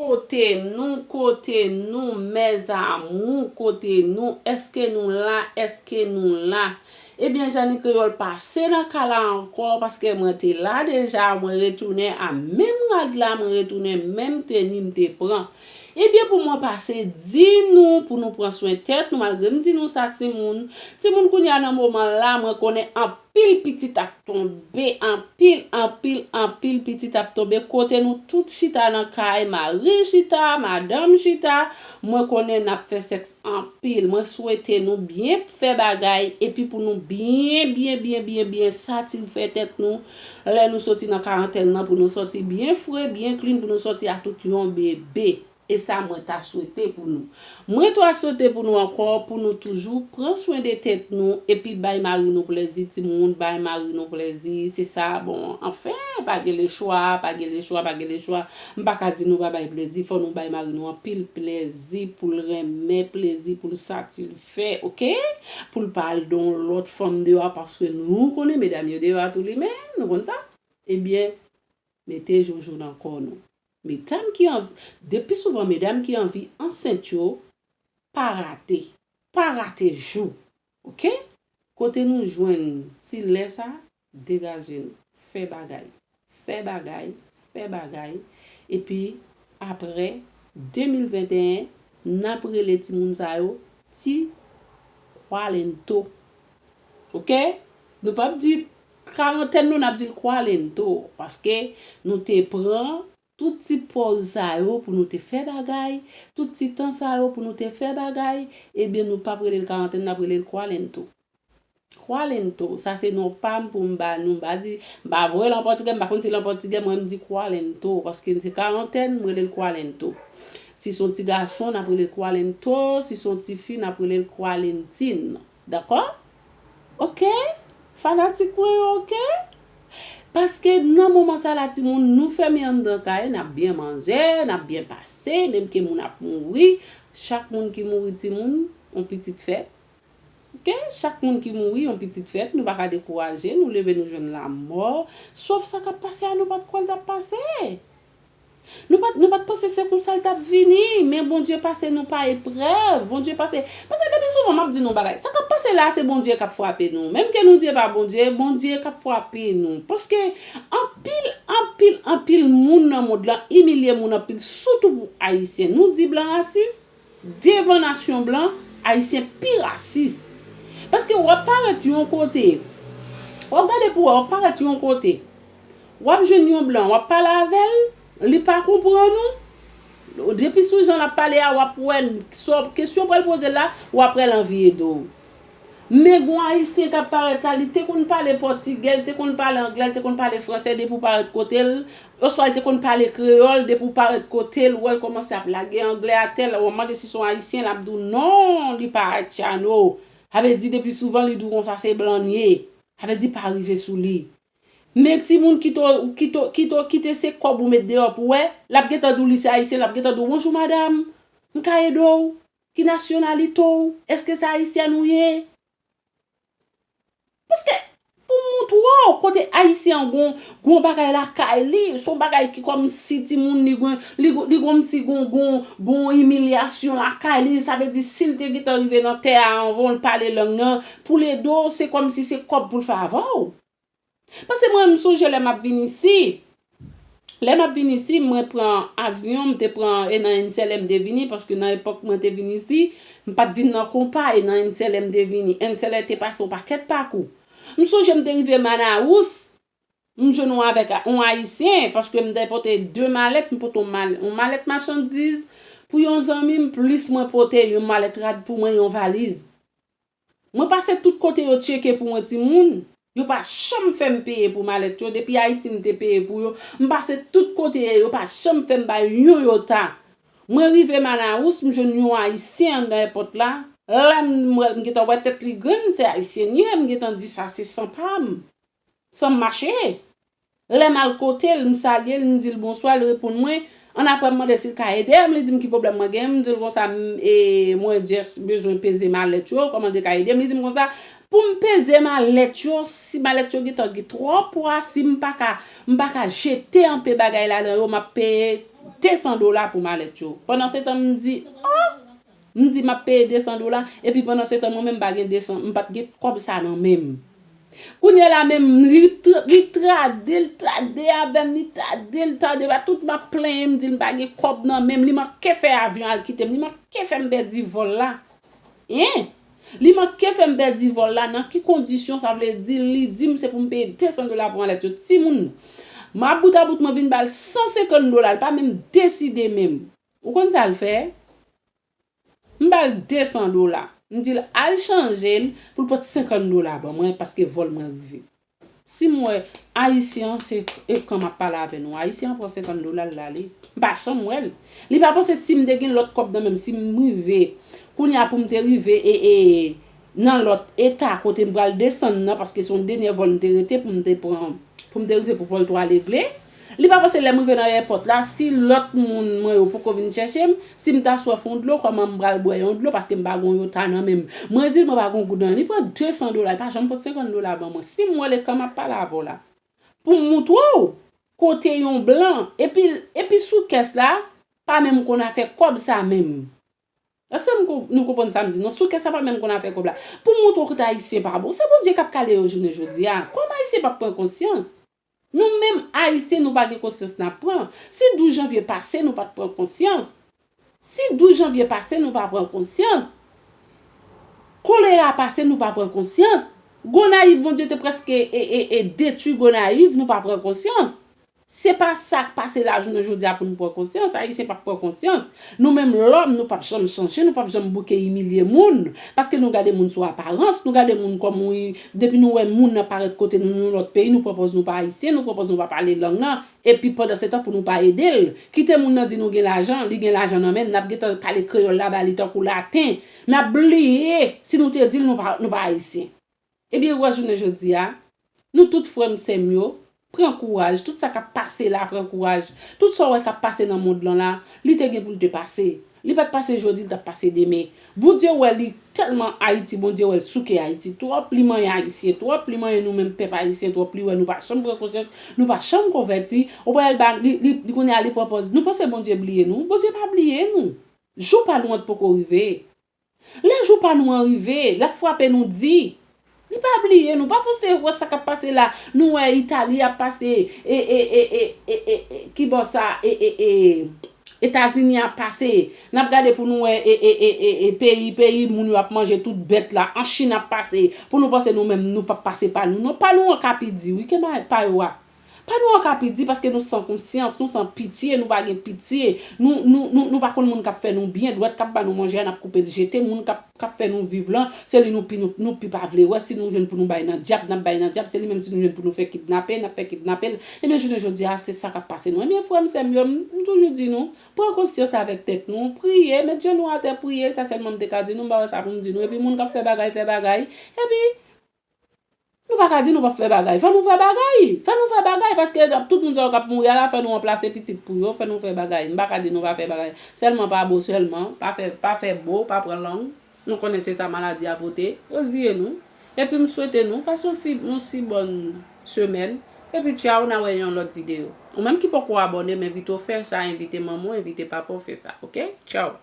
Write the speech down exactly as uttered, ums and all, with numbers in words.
Kote nou, kote nou, mes amours, kote nou, èske nou la, èske nou la? Ebyen, Jani Kreyòl pase nan ka la ankò, paske mwen te la deja, mwen retounen a menm rad la, mwen retounen menm teni m te pran. Ebyen, pou mwen pase di nou, pou nou pran swen tèt nou, malgre m di nou sa, timoun. Timoun, kounye a nan moman la, mwen konnen anpil pitit ap tonbe, anpil, anpil, anpil pitit ap tonbe. Kote nou tout chita nan kay, mari chita, madanm chita, mwen konnen n ap fè sèks anpil. Mwen swete nou byen fè bagay, epi pou nou byen, byen, byen, byen, byen satisfè tèt nou. Lè nou soti nan karantèn nan, pou nou soti byen fre, byen clean, pou nou soti a tout yon bebe. E sa mwen ta swete pou nou. Mwen ta swete pou nou ankò, pou nou toujou pran swen de tèt nou, epi bay mari nou plèzi, timoun, bay mari nou plèzi, se sa, bon, anfen, pa gen lechwa, pa gen lechwa, pa gen lechwa. M pa ka di nou pa bay plèzi, fò nou bay mari nou anpil plèzi pou l renmen, plèzi pou l satisfè, oke? Pou l pa al don lòt fanm deyò, paske nou konnen medam yo deyò a tou limen, nou konn sa? Ebyen, mete joujou nan kò nou. Medam ki anvi, depi souvan medam ki anvi ansent yo, pa rate, pa rate jou, oke? Kote nou jwenn ti lè sa, degaje nou, fè bagay, fè bagay, fè bagay, epi apre de mil venteyen, n ap rele timoun sa yo ti kwalento, oke? Nou p ap di karantèn, nou n ap di l kwalento, paske nou te pran tout ti pòz sa yo pou nou te fè bagay, tout ti tan sa yo pou nou te fè bagay, ebyen nou p ap rele l karantèn, n ap rele l kwalento. Kwalento, sa se non pa m pou m ba nou, m pa di, m pa voye l an pòtigè, m pa konn si l an pòtigè, mwen m di kwalento, paske se karantèn, m rele l kwalento. Si se yon ti gason, n ap rele l kwalento, si se yon ti fi, n ap rele l kwalentin. Dakò? Oke? Fanatik mwen yo, oke? Paske nan moman sa la, timoun, nou fèmen anndan kay, n ap byen manje, n ap byen pase, menm ke moun ap mouri, chak moun ki mouri, timoun, yon pitit fèt. Oke? Chak moun ki mouri, yon pitit fèt, nou pa ka dekouraje, nou leve, nou jwenn lanmò. Sòf sa k ap pase a, nou pa t kwè l t ap pase. Nou pa t, nou pa t panse se konsa l t ap vini, men Bondye pase nou pa eprèv, Bondye pase, paske depi souvan m ap di nou bagay, sa k ap pase la a, se Bondye k ap frape nou, menm ke nou di e pa Bondye, Bondye k ap frape nou, paske anpil, anpil, anpil moun nan mond lan imilye moun anpil, sitou pou Ayisyen, nou di blan rasis, devan nasyon blan, Ayisyen pi rasis, paske w ap parèt yon kote, w ap gade pou wè, w ap parèt yon kote, w ap jwenn yon blan, w ap pale avè l, li pa konprann ou. Depi sou jan l ap pale a, w ap wè, kesyon pral poze l la, w ap wè l anvi ede w. Men gon Ayisyen k ap parèt la, li te konn pale pòtigè, li te konn pale anglè, li te konn pale fransè, depi w parèt kote l, oswa li te konn pale kreyòl, depi w parèt kote l, w wè l kòmanse ap lage anglè atè, lè w mande si se yon Ayisyen, l ap di w non, li pa Haitiano. Sa vle di depi souvan li di w konsa se blan l ye. Sa vle di pa rive sou li. Men timoun kite w, kite w, kite w, kite se kòb ou met deyò pou wè, l ap gentan di w li se Ayisyen, l ap gentan di w bonjou madam, m ka ede w, ki nasyonalite w, èske se Ayisyèn ou ye? Paske pou m montre w kote Ayisyen an gon, gon bagay lakay li, se yon bagay ki kòmsi timoun li gon, li gon, li kòmsi gon, gon, gon imilyasyon lakay li, sa vle di si l te gentan rive nan tè a anvan l pale lang nan, pou l ede w, se kòmsi se kòb pou l fè avè w. Paske mwen, m sonje lè m ap vin isi. Lè m ap vin isi, mwen pran avyon, m te pran, e nan N S L M te vini, paske nan epòk mwen te vin isi, m pa t vin nan konpa, e nan N S L M te vini. N S L M te pase yon pakèt pakou. M sonje m te rive Manaus, m jwenn yon avèk a-, yon Ayisyen, paske m te pote de malèt, m pote yon mal-, yon malèt machandiz pou yon zanmi m, plis mwen pote yon malèt rad pou mwen, yon valiz. Mwen pase tout kote yo tcheke pou mwen timoun. Yo pa janm fè m peye pou malèt yo. Depi Ayiti m te peye pou yo. M pase tout kote yo, yo pa janm fè m bay yon yota. Mwen rive Manaus, m jwenn yon Ayisyen anndan èpòt la. Lè m wè l, m gentan wè tèt li grenn, se Ayisyen l ye, m gentan di sa se san pa m. San m mache. Lè m al kote l, m salye l, m di l bonswa, l reponn mwen. Annapre m mande si l ka ede m, li di m ki pwoblèm mwen genyen, m di l konsa, m, e, mwen just bezwen peze malèt yo, kòman l te ka ede m? Li di m konsa, Pou m peze malèt yo, si malèt yo gentan gen twò pwa, si m pa ka, m pa ka jete anpe bagay ladan yo, m ap peye de san dola pou malèt yo. Pandansetan, m di, oh! M di m ap peye de san dola, epi pandansetan, mwen menm m pa gen de san, m pa t gen kòb sa nan men m. Kounye a la menm, li, tr- li trade, li trade avè m, li trade, li trade, ba tout m ap plenyen, m di l m pa gen kòb nan men m, li manke fè avyon al kite m, li manke fè m pèdi vòl la. Hein? Li manke fè m pèdi vòl la, nan ki kondisyon, sa vle di, li di m se pou m peye de san dola pou malèt yo. Timoun, m ap bout a bout, mwen vin ba l san senkant dola, li pa menm deside menm. Ou konn sa l fè? M ba l de san dola. M di l al chanje l pou l pot senkant dola ban mwen paske vòl mwen rive. Si m wè Ayisyen an se e kan m ap pale avè nou, Ayisyen an pran senkant dola l ale. M pa janm wè l. Li pa panse si m te gen lòt kòb nan men m, si m rive, kounye a pou m te rive e, e, nan lòt eta kote m pral desann nan, paske se yon dènye vòl m te rete pou m te pran, pou m te rive pou vòl twa regle. Li pa panse lè m rive nan èpòt la, si lòt moun mwen yo poko vin chèche m, si m ta swaf yon dlo, kòman m pral bwè yon dlo, paske m pa gen yon yota nan men m. Mwen di l mwen pa gen goud nan men m. Li pran de san dola, li pa janm pot senkant dola ban mwen. Si m wè l e kan m ap pale avè w la, pou m moutre w kote yon blan, epi, epi sou kès la, pa menm konn afè kòb sa menm. Èske nou konprann sa m di? Non, sou kès sa pa menm konn afè kòb la. Pou m moutre w kote Ayisyen pa bon, se Bondye k ap kale yo jounen jodi a. Kòm Ayisyen p ap pran konsyans? Nou menm Ayisyen, nou pa gen konsyans n ap pran. Si douz janvye pase, nou pa t pran konsyans. Si douz janvye pase, nou pa pran konsyans. Kolera pase, nou pa pran konsyans. Gonayiv, Bondye te prèske e, e, e detwi Gonayiv, nou pa pran konsyans. Se pa sa k pase la jounen jodi a pou nou pran konsyans. Ayisyen p ap pran konsyans. Nou menm lòm, nou p ap janm chanje, nou p ap janm bouke imilye moun. Paske nou gade moun sou aparans, nou gade moun kòm yon, depi nou wè moun nan parèt kote nou, nou lòt peyi, nou pran pòz nou pa Ayisyen, nou pran pòz nou pa pale lang nan. Epi pandansetan pou nou pa ede l. Kite moun nan di nou gen lajan, li gen lajan nan men l, n ap gentan pale kreyòl la ba li tankou laten. N ap bliye si nou te di l nou pa, nou pa Ayisyen. Ebyen, ou wè jounen jodi a, nou tout frè m, sè m yo, pran kouraj, tout sa k ap pase la, pran kouraj. Tout sa w wè k ap pase nan mond lan la, li te gen pou l te pase. Li pa t pase jodi, li t ap pase demen. Bondye wè li tèlman Ayiti, Bondye wè l souke Ayiti twòp, li manyen Ayisyen twòp, li manyen nou menm pèp Ayisyen twòp, li wè nou pa janm pran konsyans, nou pa janm konvèti. Ou wè l ba, li, li, li kounye a li pran pòz. Nou panse Bondye bliye nou? Bondye pa bliye nou. Jou pa nou an t poko rive. Lè jou pa nou an rive, l ap frape nou di. Li pa bliye nou, pa panse wè sa k ap pase la. Nou wè Itali ap pase, e, e, e, e, e, e, e, kibò sa, e, e, e, Etazini ap pase. N ap gade pou nou wè, e, e, e, e, e, peyi, peyi moun yo ap manje tout bèt la. An Chin ap pase. Pou nou panse nou menm, nou p ap pase pa nou. Non, pa nou an ka pi di, wi, ke ma-, pa yo a. Pa nou an ka pi di paske nou san konsyans, nou san pitye, nou pa gen pitye. Nou, nou, nou, nou pa konn moun k ap fè nou byen, dwèt k ap ba nou manje a, n ap koupe l jete, moun k ap, k ap fè nou viv lan, se li nou pi, nou, nou pi pa vle wè, si nou jwenn pou nou bay nan dyab, n ap bay nan dyab, se li menm si nou jwenn pou nou fè kidnape, n ap fè kidnape l. Ebyen, jounen jodi a, se sa k ap pase nou. Ebyen, frè m, sè m yo, m, m toujou di nou, pran konsyans avèk tèt nou, priye, met jenou atè, priye, sa sèlman m te ka di nou, m pa wè sa pou m di nou. Epi moun k ap fè bagay, fè bagay, epi Nou pa ka di nou p ap fè bagay. Fò nou fè bagay. Fò nou fè bagay, paske tout moun sa yo k ap mouri a la, fò nou ranplase pitit pou yo, fò nou fè bagay. M pa ka di nou pa fè bagay. Sèlman pa bo sèlman, pa fè, pa fè bo, pa pran lang. Nou konnen se sa maladi a pote. Reziye nou. Epi m swete nou pase yon fi, yon si bòn semèn. Epi tchaw, n a wè yon lòt videyo. Ou menm ki poko abòne, m envite w fè sa, envite manman w, envite papa w fè sa, oke? Tchaw.